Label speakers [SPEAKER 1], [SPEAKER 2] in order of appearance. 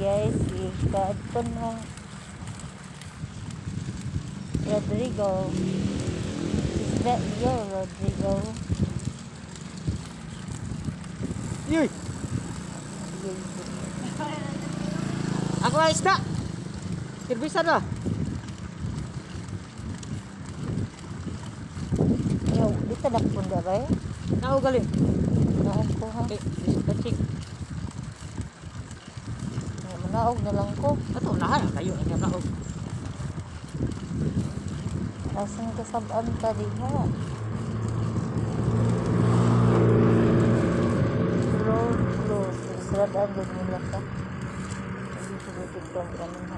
[SPEAKER 1] Guys, kaadto na. Rodrigo. Is that you, Rodrigo?
[SPEAKER 2] Yuy! Ako ay isda! Servisa na!
[SPEAKER 1] Yo, di ta dakpon da ba eh?
[SPEAKER 2] Nao galing.
[SPEAKER 1] Naog ko ha.
[SPEAKER 2] Okay, dispatching.
[SPEAKER 1] Nga, manaog na lang ko.
[SPEAKER 2] Ato, nahan kayo. Ang naog.
[SPEAKER 1] Asan kasab-an ka diha? Road close. Isradaan din nila ka. Hindi ko dito ang kanin ha.